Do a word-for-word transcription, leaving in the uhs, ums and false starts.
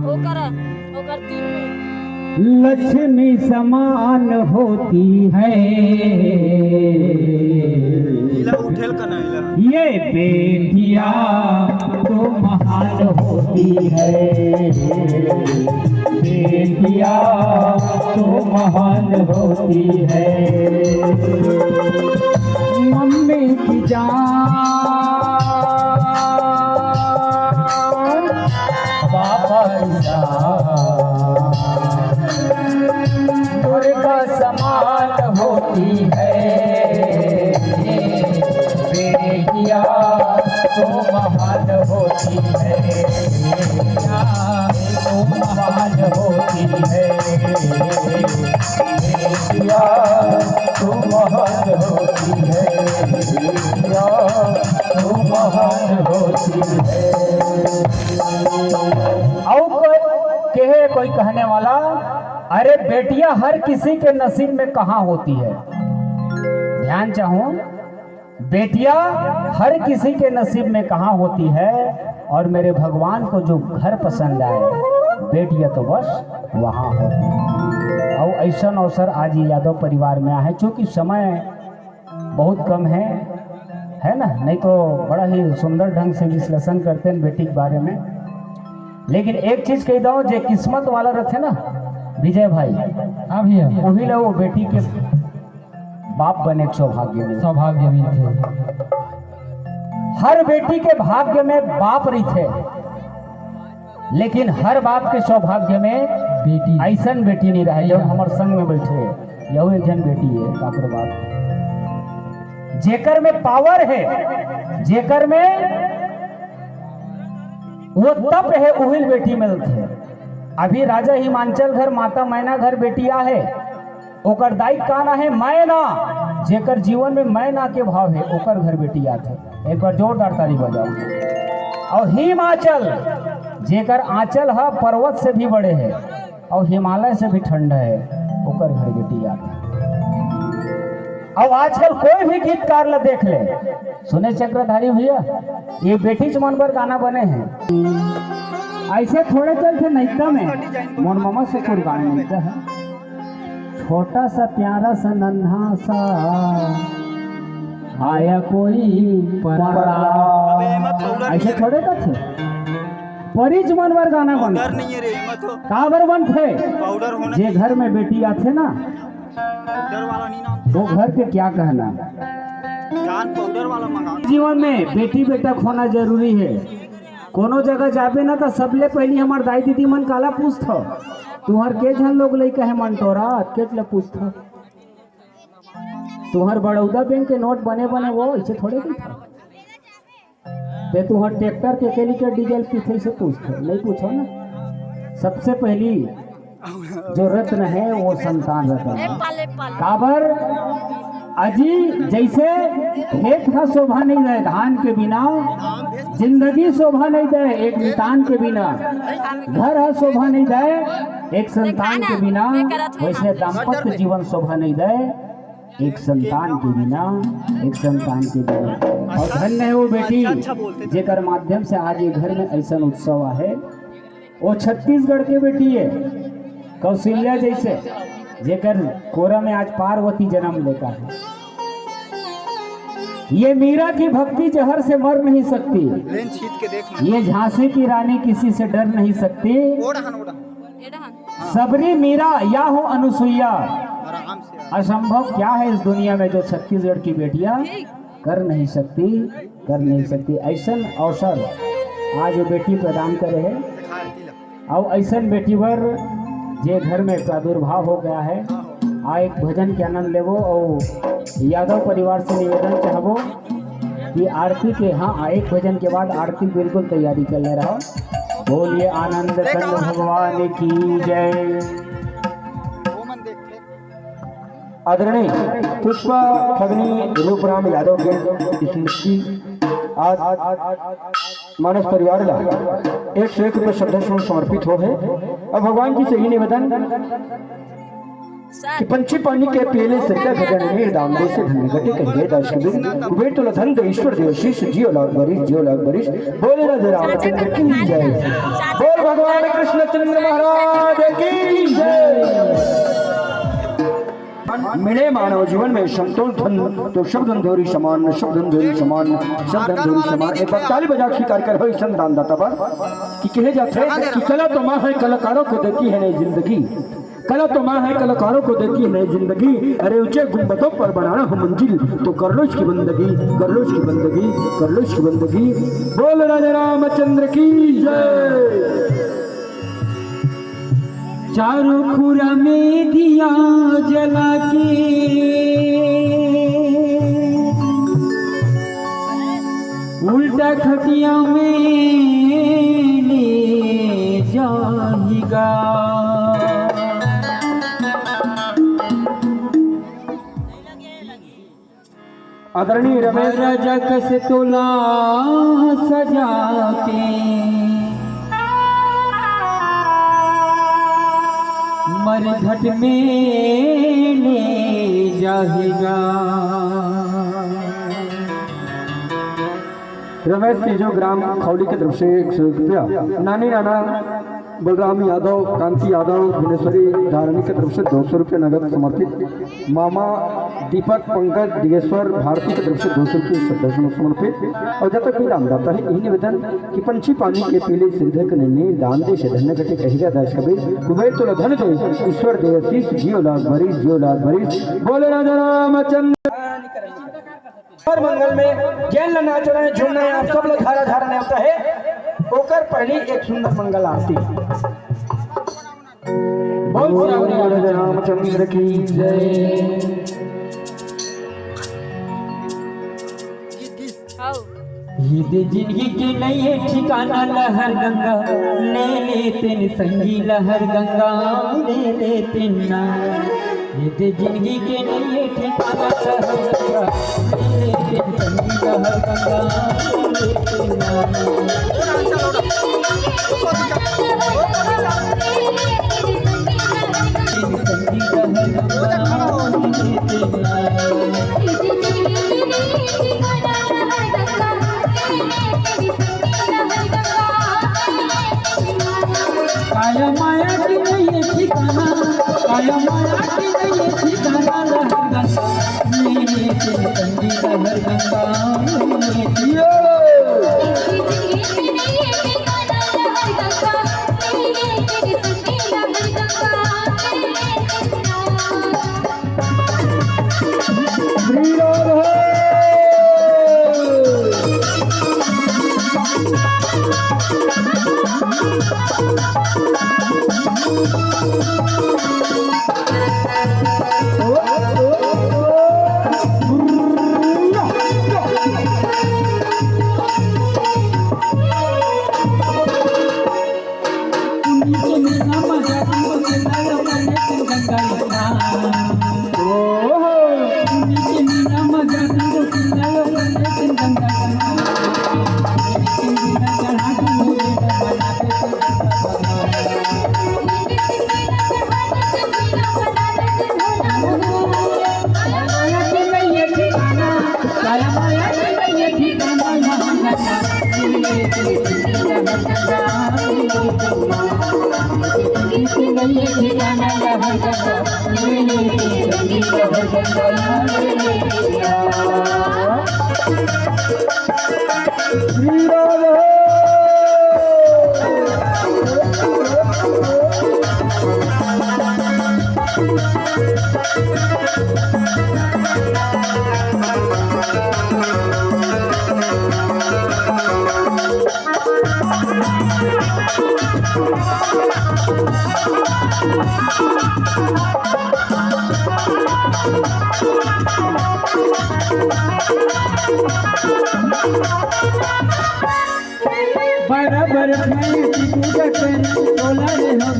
ओकर ओकर तीन में लक्ष्मी समान होती है। इला उठेल का ना इला। ये बेटियां तो महान होती है, बेटियां तो महान होती है। मम्मी की जान, बाबा की जान, दुर्गा समान होती है। बेटियां तो महान होती है, बेटियां तो महान होती है, बेटियां तो महान होती है, बेटियां तो महान होती है। अउ कोई कहे, कोई कहने वाला, अरे बेटियां हर किसी के नसीब में कहाँ होती है? ध्यान चाहूं, बेटियां हर किसी के नसीब में कहाँ होती है, और मेरे भगवान को जो घर पसंद आए, बेटियां तो बस वहाँ होती है। और ऐसा अवसर आज ये यादव परिवार में आए, चूँकि समय बहुत कम है, है ना, नहीं तो बड़ा ही सुंदर ढंग से विश्लेषण करते हैं बेटी के बारे में। लेकिन एक चीज कह दो, जे किस्मत वाला रहते ना विजय भाई, हाँ भैया। वही ला वो बेटी के बाप बने के सौभाग्य मिले। सौभाग्य मिलते। हर बेटी के भाग्य में बाप रहिथे, लेकिन हर बाप के सौभाग्य में बेटी। ऐसन बेटी नहीं रहे। जो हमर संग में बैठे, यहू एक जन बेटी है, काकर बाप। जेकर में पावर है, जेकर में वो तप है, उहिल बेटी मिलथे। अभी राजा हिमांचल घर, माता मैना घर बेटी आहे, ओकर दाई का ना है? मैना। जेकर जीवन में मैना के भाव है, ओकर घर बेटी आथे। एक बार जोरदार ताली बजाओ। और हिमाचल, जेकर आंचल ह पर्वत से भी बड़े है और हिमालय से भी ठंड है, ओकर घर बेटी आथे। और आजकल कोई भी गीतकार ला देख ले, सुने चक्रधारी भैया, ये बेटी मन बर गाना बने हैं। ऐसे थोड़े चलते नैता में, मोर ममा से कुर्बान नैता है। छोटा सा प्यारा सा नन्हा सा आया कोई परा। अबे, एमा पाउडर ऐसे नहीं है। थोड़े तो थे। परी मन बर गाना बनथे। पाउडर नहीं है रे, एमा तो। काबर बनथे? पाउडर होना जे घर में बेटी आथे ना, पाउडर वाला नहीं ना। वो घर के क्या कहना। जान पाउडर वाला मंगा। जीवन में बेटी बेटा होना जरूरी है। कोनो जगह जाबे ना, तो सबले पहली हमार दाई दीदी मन काला पूछथव, "तुहर के झन लोग लइका है मंटोरा?" अतकेच ल पूछथव। "तुहर बड़ौदा बैंक के नोट बने बने वो?" ऐसे थोड़े कहिथव। ते तुहर ट्रैक्टर के के लीटर डीजल पीथे से पूछथव, नहीं पूछो ना। सबसे पहली जो रत्न है वो संतान रत्न है। काबर अजी, जैसे खेत ह शोभा नहीं दे धान के बिना, जिंदगी शोभा नहीं दे एक मितान के बिना, घर ह शोभा नहीं दे एक संतान के बिना, वैसे दाम्पत्य जीवन शोभा नहीं दे एक संतान के बिना, एक संतान के बिना। और धन्य है वो बेटी, जेकर माध्यम से आज ये घर में ऐसा उत्सव आहे। वो छत्तीसगढ़ के बेटी है, कौशल्या जैसे, जेकर कोरा में आज पार्वती जन्म लेता है। ये मीरा की भक्ति जहर से मर नहीं सकती, लेन छीट के देख ना। ये झांसी की रानी किसी से डर नहीं सकती। ओढ़ हन, ओढ़ हन। सबरी मीरा या हो अनुसुईया, आराम से। असंभव क्या है इस दुनिया में जो छत्तीसगढ़ की बेटियां कर नहीं सकती, कर नहीं सकती। ऐसन अवसर आज वो बेटी प्रदान करे है। दिखा है तिलक। अउ ऐसन बेटी बर जे घर में प्रादुर्भाव हो गया है, आ एक भजन के आनंद लेबो। अउ यादव परिवार से निवेदन चाहबो कि आरती के, हाँ, आ एक भजन के बाद आरती बिल्कुल तैयारी कर ले रहा। बोलिए आनंद कंद भगवान की जय। आदरणीय पुष्पा फगनी रूपराम यादव के स्मृति आज मानस परिवार ला एक सौ एक रुपये श्रद्धा सुमन समर्पित हो है। अब भगवान जी से ही निवेदन कि पंछी पानी के पियले सरिता गगन में दाम दे से धन घटे कहिए दास कबीर। कुबेर तुला धन दे ईश्वर देव शीश जियो लाख बरिस, जियो लाख बरिस। बोले राजा रामचंद्र की जय। बोले भगवान कृष्णचंद्र महाराज की जय। मिले मानव जीवन में संतोष धन तो सब धन धोरी समान, सब धन धोरी समान, सब धन धोरी समान। एक बार ताली बजा के स्वीकार कर हो इस दान दाता पर कि कहे जाते हैं कि कला तो माँ है, कलाकारों को देती है नई जिंदगी। कला तो माँ है, कलाकारों को देती है नई जिंदगी। अरे ऊंचे गुंबदों पर बनाना हो मंजिल, तो कर लो इसकी बंदगी, कर लो इसकी बंदगी, कर लो इसकी बंदगी। बोल राजा रामचंद्र की जय। चारों खुरा में दिया जला के उल्टा खटिया में ले जाहिगा। आदरणीय रमेश राजा कस तोला सजा के मरघट में ले जाहिगा। रमेश तीजो ग्राम खौली के तरफ से एक सौ रुपया, नानी नाना बलराम यादव, कांति यादव, भुवनेश्वरी धारणी के तरफ से दो सौ रुपया नगद समर्पित, मामा दीपक पंकज दिगेश्वर भारती के तरफ से दो सौ रुपया श्रद्धा सुमन समर्पित। और जब तक भी दानदाता है, यही निवेदन कि पंछी पानी के पीले सिरधे के नैने दान दे से धन्य घटे कहिगा दास कबीर। कुबेर तोला धन दे, ईश्वर दे आशीष, जियो लाख बरिस, जियो लाख बरिस। बोले राजा रामचंद्र। हर मंगल में जेन ला नाचना है, झूमना है, आप सब ला धारा धारा नेवता है, ओकर पहली एक सुंदर मंगल आरती। बोल सियावर रामचंद्र की जय। ये दे जिंदगी के नई ठिकाना लहर गंगा, ले ले तेन संगी लहर गंगा, ले ले तेन ना। ये दे जिंदगी के नई ठिकाना लहर गंगा, ले ले तेन संगी लहर गंगा, ले ले तेन ना। काया माया के नई ठिकाना, काया माया के नई ठिकाना लहर गंगा, मेरे दिल संगी लहर गंगा, मेरे दिल। बराबर भैंस की पूजा करी, बोला रे हम।